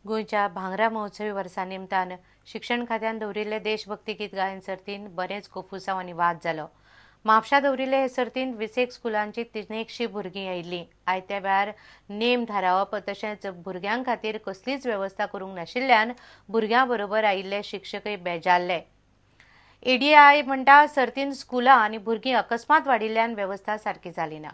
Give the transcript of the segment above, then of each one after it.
गोंयच्या भांगरा महोत्सवी वर्सा निमतान शिक्षण खात्यान दवरिल्ले देशभक्ती गीत गायन सर्तीन बरेंच कोफुसांव आनी वाद जालो. म्हापशा दवरिल्ले हे सर्तींत 20 स्कुलांची 300 भुरगीं आयिल्लीं. आयत्या वेळार नेम थारावप तशेंच भुरग्यां खातीर कसलीच वेवस्था करूंक नाशिल्ल्यान भुरग्यां बरोबर आयिल्ले शिक्षकय बेजारले. एडीआय म्हणटा सर्तीन स्कुलां आनी भुरगीं अकस्मात वाडिल्ल्यान वेवस्था सारकी जाली ना.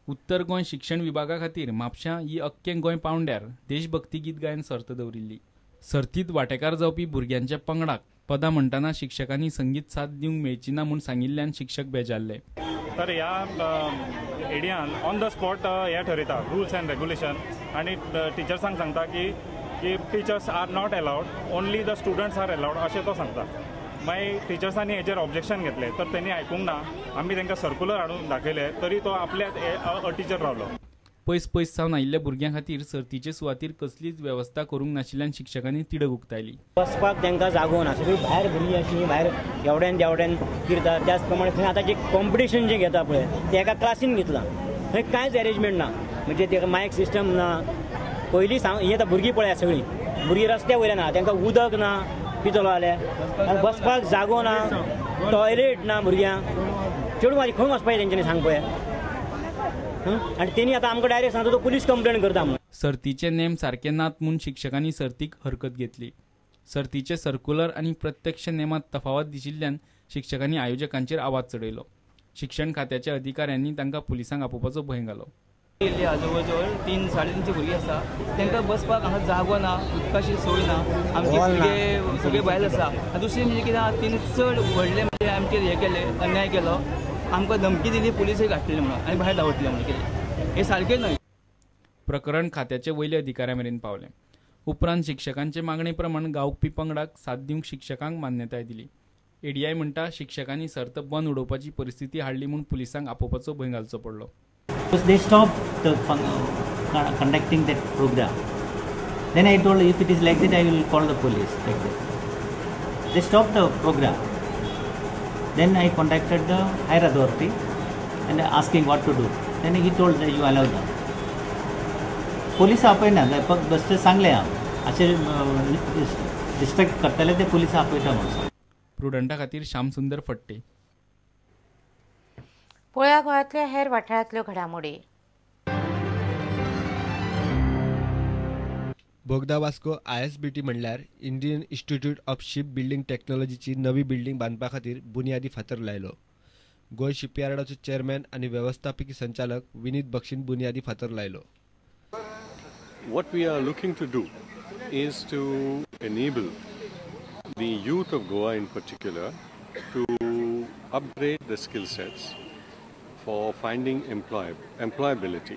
उत्तर गोंय शिक्षण विभागा खातीर म्हापशां ही अख्खें गोंय पावंड्यार देशभक्ती गीत गायन सर्त दवरिल्ली. सर्तीत वांटेकार जावपी भुरग्यांच्या पंगडाक पदां म्हणटना शिक्षकांनी संगीत साथ दिवंक मेळची ना म्हूण सांगिल्ल्यान शिक्षक बेजारले. तर ह्या एडियान ऑन the spot हे ठरयता रुल्स एंड रेगुलेशन आनी टिचर्सांक सांगता की teachers are not allowed, only the students are allowed अशें तो सांगता. मागीर टिचर्सांनी हेजेर ऑब्जेक्शन घेतलें तर तेणी आयकूंक ना. आमी तांकां सर्कुलर हाडून दाखयलें तरी तो आपल्या टिचर रावलो. पयस पयस सावन आयिल्ल्या भुरग्यां खातीर सर्तीचे सुवातीर कसलीच वेवस्था करूंक नाशिल्ल्यान शिक्षकांनी तिडक उक्तायली. बसपाक तांकां जागो ना, सगळीं भायर भुरगीं अशीं भायर एवड्यान तेवड्यान फिरता. त्याच प्रमाणे थंय आतां जें कॉम्पिटिशन जें घेता पळय तें एका क्लासीन घेतलां, थंय कांयच एरेंजमेंट ना, म्हणजे तेका मायक सिस्टम ना. पयलीं सांग ही आतां भुरगीं पळया सगळीं भुरगीं रस्त्या वयल्यान ना, तांकां उदक ना पितलो जाल्यार, बसपाक जागो ना, टॉयलेट ना भुरग्यांक. चेडूं खंय वचपाचें तेंच्यांनी सांग पळया. आनी तेणी आतां आमकां डायरेक्ट सांगता तो पुलीस कंप्लेन करता म्हणून. सर्तीचे नेम सारके नात म्हूण शिक्षकांनी सर्तीक हरकत घेतली. सर्तीचे सर्कुलर आनी प्रत्यक्ष नेमात तफावत दिशिल्ल्यान शिक्षकांनी आयोजकांचेर आवाज चडयलो. शिक्षण खात्याच्या अधिकाऱ्यांनी तांकां पुलिसांक आपोवपाचो भंय घालो. जवळ जवळ 300 साडेतीनशे भुरगीं आसा, तांकां बसपाक हांगा जागो ना, उदकाची सोय ना. आमचे भुरगे सगळे भायर आसा. आनी दुसरें म्हणजे कितें आहा, तेणी चड व्हडले म्हणजे आमचेर हें केलें, अन्याय केलो. आमकां धमकी दिली, पुलिसूय घातले म्हणून आनी भायर धांवतले म्हणून कितें, हें सारकें न्हय. प्रकरण खात्याचे वयल्या अधिकाऱ्यां मेरेन पावलें. उपरांत शिक्षकांचे मागणे प्रमाण गावपी पंगडाक साथ दिवंक शिक्षकांक मान्यताय दिली. एडीआय म्हणटा शिक्षकांनी सर्त बंद उडोवपाची परिस्थिती हाडली म्हूण पुलिसांक आपोवपाचो भंय घालचो पडलो. They stopped the conducting that program. Then I told, if it is like that, I will call the police. Like that. They stopped the program. Then I contacted the higher authority and asking what to do. Then he told that you allow them. Police आपयना, फक्त बसचे सांगले हांव अशें destruct करतले ते police आपयता म्हणून. प्रुडंटा खातीर श्यामसुंदर फट्टे. पळोवया गोंयांतल्या हेर वाठारांतल्यो घडामोडी. बोगदा वास्को ISBT म्हणल्यार Indian Institute of Ship Building टेक्नॉलॉजीची नवी बिल्डिंग बांदपा खातीर बुन्यादी फातर लायलो. गोंय शिपयार्डाचो चेअरमॅन आनी वेवस्थापकी संचालक विनीत बक्षीन बुन्यादी फातर लायलो. What we are looking to do is to enable the youth of Goa in particular to upgrade the skill sets for finding employability,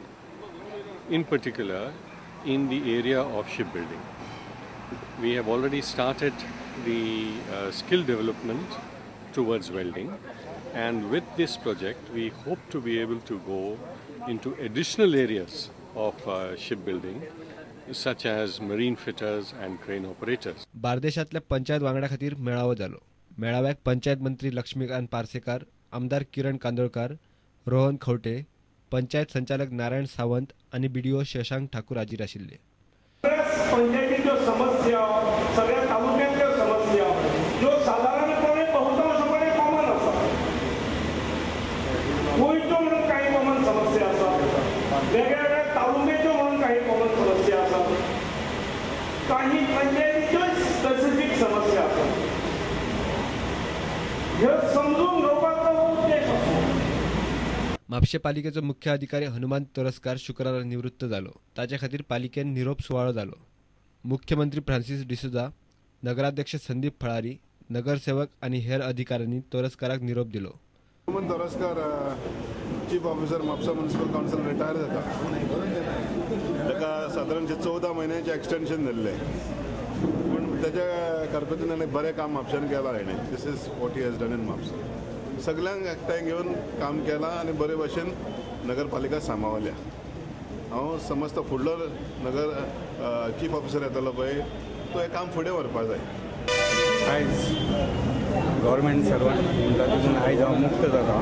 in particular in the area of shipbuilding. We have already started the skill development towards welding, and with this project we hope to be able to go into additional areas of shipbuilding such as marine fitters and crane operators. बार्देशांतल्या panchayat वांगडा खातीर मेळावो जालो. मेळाव्याक पंचायत मंत्री लक्ष्मीकांत पार्सेकार, आमदार किरण कांदोळकार, रोहन खवटे, पंचायत संचालक नारायण सावंत आनी BDO Shashank Thakur हाजीर आशिल्ले. पंचायतीच्यो समस्या, सगळ्या तालुक्यांतल्यो समस्या ज्यो सादारणपणे बहुतांशपणे कॉमन आसा. गोंयच्यो म्हणून काही कॉमन समस्या आसा, वेगळ्या तालुक्याच्यो म्हणून काही कॉमन समस्या आसा, काही पंचायतीच्यो स्पेसिफीक समस्या आसा. ह्यो समजून घेवपाचो उद्देश आसा. म्हापशें पालिकेचो मुख्य अधिकारी हनुमान तोरस्कार शुक्रारा निवृत्त जालो. ताचे खातीर पालिकेन निरोप सुवाळो जालो. मुख्यमंत्री फ्रांसीस डिसोजा, नगराध्यक्ष संदीप फळारी, नगरसेवक आनी हेर अधिकाऱ्यांनी तोरस्काराक निरोप दिलो. Hanuman Toraskar chief officer Mapusa municipal council retire जाता. ताका सादारणशें 14 म्हयन्याचें एक्सटेन्शन जाल्लें, पूण ताच्या कारकिर्दीन बरें काम म्हापश्यान केलां हेणें. This is what he has done in Mapusa. सगळ्यांक एकठांय घेवन काम केलां आनी बरे भशेन नगरपालिका सांबाळल्या. हांव समजता फुडलो नगर चीफ ऑफिसर येतलो पळय तो हें काम फुडें व्हरपाक जाय. आयज गव्हर्मेंट सर्वंट म्हणटा तितून आयज हांव मुक्त जाता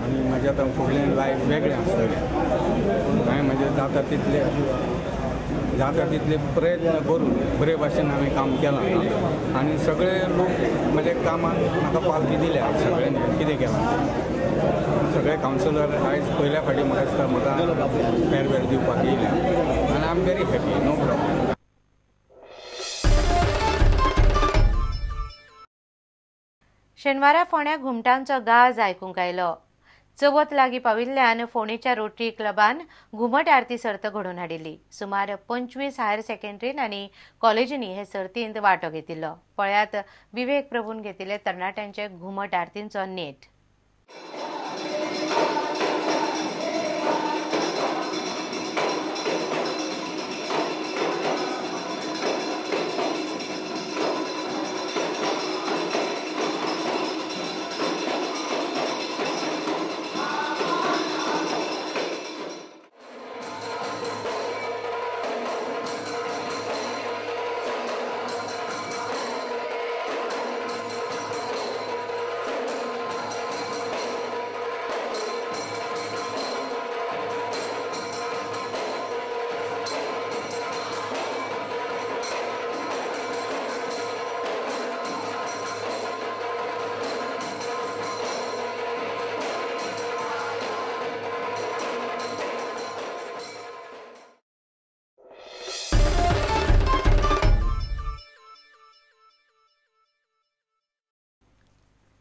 आनी म्हजें आतां फुडलें लायफ वेगळें आसतलें. हांवें म्हजें जाता तितलें जाता तितले प्रयत्न करून बरे भाशेन हांवें काम केलां आनी सगळे लोक म्हज्या कामान म्हाका पालवी दिल्या. सगळ्यांनी कितें केलां सगळे कावन्सिलर आयज पयल्या फावटी म्हाका दिसता म्हाका फेरवेल दिवपाक येयल्या आनी I am very happy, no problem. शेनवारा फोंड्या घुमटांचो गाज आयकूंक आयलो. चवथ लागीं पाविल्ल्यान फोंडेच्या रोटरी क्लबान घुमट आरती सर्त घडोवन हाडिल्ली. सुमार 25 हायर सेकंडरीन आनी कॉलेजींनी हे सर्तींत वांटो घेतिल्लो. पळयात विवेक प्रभून घेतिल्ले तरणाट्यांचे घुमट आरतींचो नेट.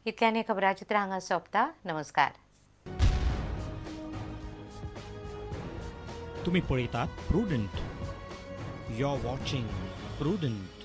इतल्यान खबराचित्र हांगा सोंपता. नमस्कार. तुम्ही पळयतात Prudent. You are watching Prudent.